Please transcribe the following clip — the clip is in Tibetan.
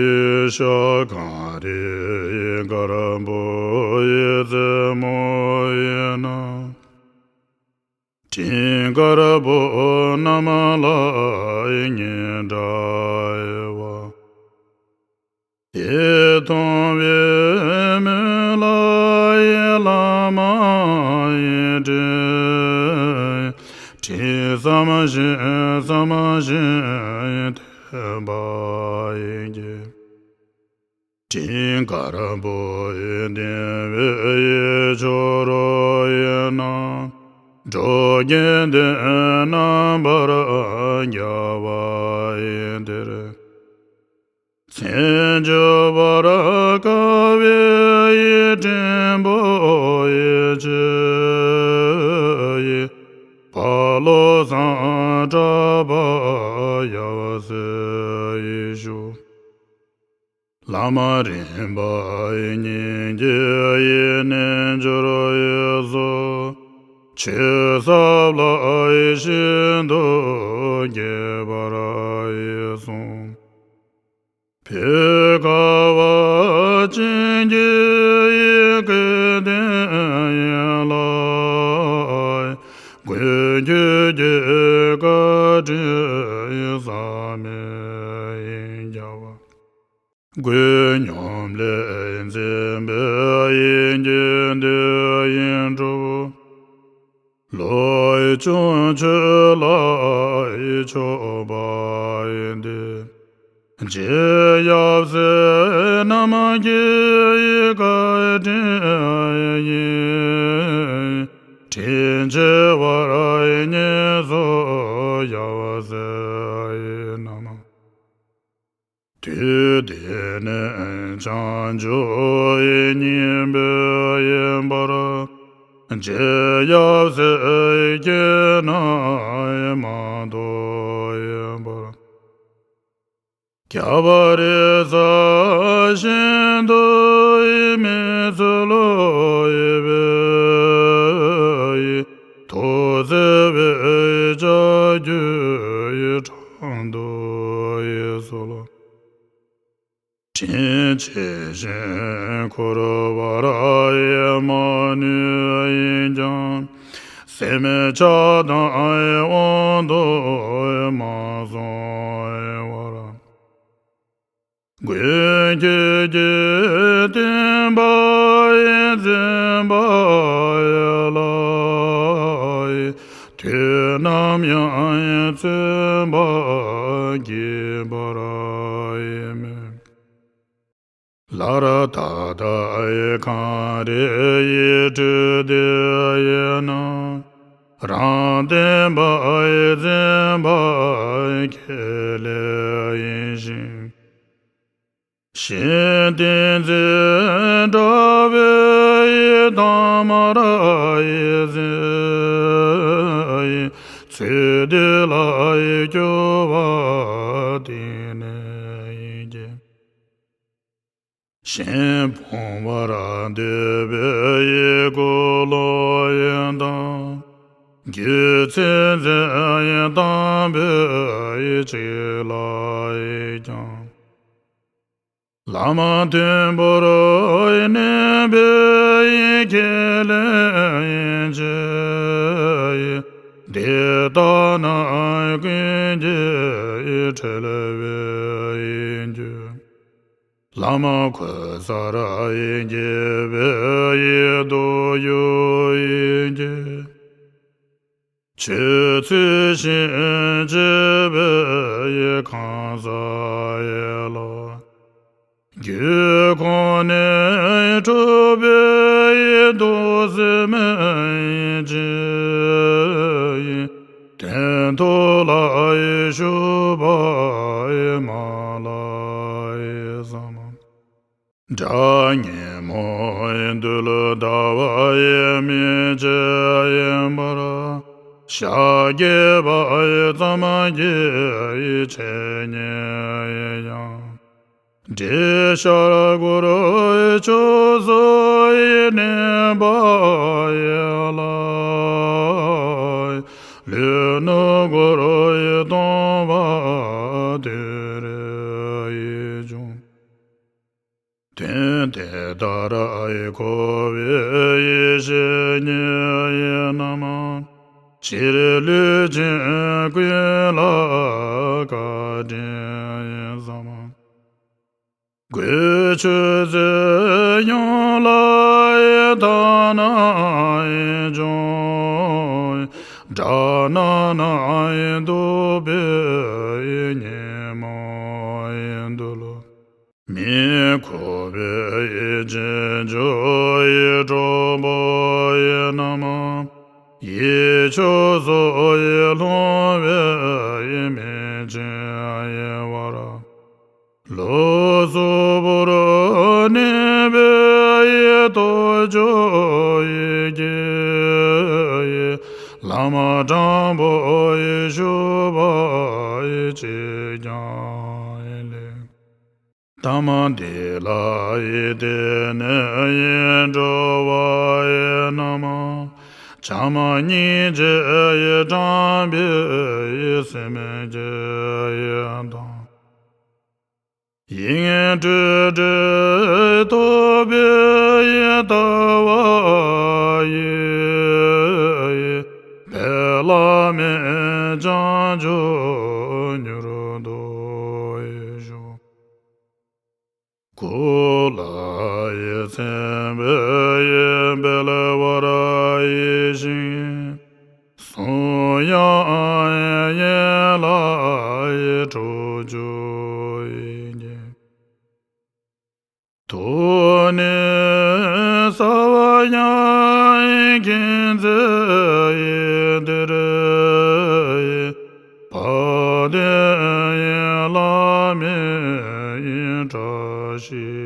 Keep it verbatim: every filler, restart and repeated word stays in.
ཡེ་ཤ་གངས་རི་དཀར་པོའི་རྩེ་མོ་ཡིན་ན། སྤྲིན་དཀར་པོ་རྣམས་ལ་ཉི་ཟླ་བ། དེ་མཐོང་བའི་མོད་ལ་བླ་མ་དྲིན་དྲན་བསམ་བཞིན་བསམ་བཞིན་བསྟོད་པ་ཡིན་གྱི། སྤྲིན་དཀར་པོའི་ལྡེམ་པའི་ཆོ་རོ་ཡིན་ན། འགྲོ་ཀུན་དེ་རྣམ་པར་རྒྱལ་བ་ཡི་དེར། མཚན་བརྗོད་པར་དཀའ་བའི་སྤྲིན་པོ་ཡི་ཆུ་ཡིས། ཕ་ལོ་བཟང་གྲགས་པ་ཡབ་སྲས་ཡི་ཞུ། བླ་མ་རིམ་པ་ཡི་སྙིང་རྗེ་ཡི་རྣལ་འབྱོར་ཡི་སོ། ཆོས་ཟབ་ལ་ཡི་ཤིན་ཏུ་རྒྱས་པར་ཡི་གསུངས། བོད་ཁ་བ་ཅན་གྱི་ཡི་སྐལ་ལྡན་ཡིན་ལ། མགོན་ཁྱོད་ཀྱི་བཀའ་དྲིན་བསམ་མེད་ཡིན་རྒྱལ་བ། མགོན་སྙོམས་ལས་མཛད་པའི་ཡིད་ཀྱི་འདུན་ཡིད་འགྲུབ། བློ་ཆུང་ཆོས་ལ་ཡིད་ཕྱོགས་པ་ཡིན་ཏེ། རྗེ་ཡབ་སྲས་རྣམས་ཀྱི་ཡི་བཀའ་དྲིན་ཡིན། དྲིན་ཆེ་བར་བརྙེས་སོ་ཡབ་སྲས་ཡིན་རྣམས། དུས་འདི་ནས་བྱང་ཆུབ་ཡི་སྙིང་པོ་ཡིན་པར། རྗེ་ཡབ་སྲས་ཀྱིས་ནམ་ཡང་མ་ཐོས་ཡིན་པར། ཁྱབ་པ་རི་ས་ཤིན་ཏུ་ཡི་མི་ཚུལ་ལོ་ཡི་བེ་ཡི། ཐུགས་བརྩེ་བའི་ལྕགས་ཀྱུ་ཡི་འཕྲང་དུ་ཡི་སོལ། དྲིན་ཆེ་ཞིང་འཁོར་བར་ཡི་མ་ནུས་ཡིན་ཀྱང་། སེམས་ཆགས་དང་དབང་དུ་མ་སོང་བར། མགོན་ཁྱོད་ཀྱི་བསྟན་པ་ཡི་འཛིན་པ་ཡི་ལ། དུས་ནམ་ཡང་བརྩོན་པ་བགྱིད་པར་ཡི་མོས། སླར་ད་ལྟ་ཡི་གངས་རི་ཡི་ཁྲོད་དེ་ཡི་ན། རང་བསྟན་པ་ཡི་འཛིན་པ་ཁས་ལེན་ཡིན་ཞིང་། གཞན་བསྟན་འཛིན་དགྲ་བོའི་ཡི་དམ་ར་ཡི་འཛིན་ཡིན། ཚུལ་འདི་ལ་ཡི་སྐྱོ་བ་གཏིང་ནས་ཡིན་གྱི། གཞན་སྤོང་བར་འདོད་པའི་ཡི་ཀུན་སློང་ཡིན་དང་། རྒྱུ་མཚན་འཛིན་ཡིན་དམ་པའི་ཡི་ཆོས་ལ་ཡིས་ཀྱང་། བླ་མ་མཐོན་པོར་གནས་པའི་ཡི་ཁས་ལེན་ཡིན་ཕྱིར་ཡི། འདི་ལྟ་ན་ཀུན་གྱི་ཡི་ཁྲེལ་བའི་ཡི་རྒྱུ། བླ་མ་གོས་གསར་ཡིན་དགྱེས་པའི་ཡི་དུ་ཡུ་ཡིན་གྱི། ཆོས་ཚུལ་བཞིན་བྱེད་པའི་ཡི་གང་ཟག་ཡི་ལ། རྒྱུད་ཁོང་ནས་འཕྲོས་པའི་ཡི་དུ་སེམས་ཡིན་གྱི། དོན་ཐོག་ལ་ཡི་ཞུགས་པ་ཡི་མ་ལ་ཡི་བསམ། དགྲ་ཉོན་མོངས་གདུལ་དཀའ་བ་ཡི་མི་བྱེད་ཡིན་པར། ཤཱཀྱའི་བ་ཡི་ཙམ་གྱི་ཡི་འཆད་ཉན་ཡང་། འདྲེ་ཤར་སྒོར་ཕྱོགས་སུ་ཡི་གནས་པ་ཡི་ལ། ལུས་ནུབ་སྒོར་ཡི་སྟོང་པ། ཀུན་དེ་ལྟར་འཁོར་བའི་ཡེ་ཤེས་ཉིད་རྣམས། ཕྱིར་ལུས་ཅན་ཀུན་ལ་བཀའ་དྲིན་བསམ། སྒོས་ཆོས་མཛད་ཡུམ་ལ་ཐ་ན་བྱུང་། དགྲ་རྣམས་བཟློག་པའི་ཉིན་མོ་འདུལ། མི་ཁོམ་པའི་རྗེས་འཇུག་གྲོགས་པོ་རྣམས། ཡིད་ཆོས་སོགས་སློང་བའི་མི་བྱེད་པར། ལུས་སོགས་པོར་གནས་པའི་རྟོགས་བརྗོད་ཡི་གེ། ལམ་དྲང་པོ་ཞུགས་པ་ཅིས་ཀྱང་ལེགས། གཏམ་འདི་ལ་བརྟེན་ནས་འགྲོ་བ་རྣམས། བྱམས་སྙིང་རྗེ་དྲང་པོའི་སེམས་ཀྱིས་དང་། ཡིད་སྤྲུལ་སྒྲས་ཐོབ་པའི་ལྟ་བ་ཡིས། འཕེལ་ལ་མེད་བྱང་ཆུབ་མྱུར་ཐོབ་ཤོག། གུ་ལ་ཡི་མཚན་དཔེའི་འཕེལ་བར་ཡིད་བཞིན། གསུང་དབྱངས་ཡན་ལག་ཡི་སྒྲོགས་བརྗོད་ཡི་གེ། ཐོག་ནས་ས་བ་ཡང་མཁྱེན་བརྩེ་ཡི་གཏེར། བ་དན་ཡན་ལག་མེ་ཡི་བཀྲ་ཤིས།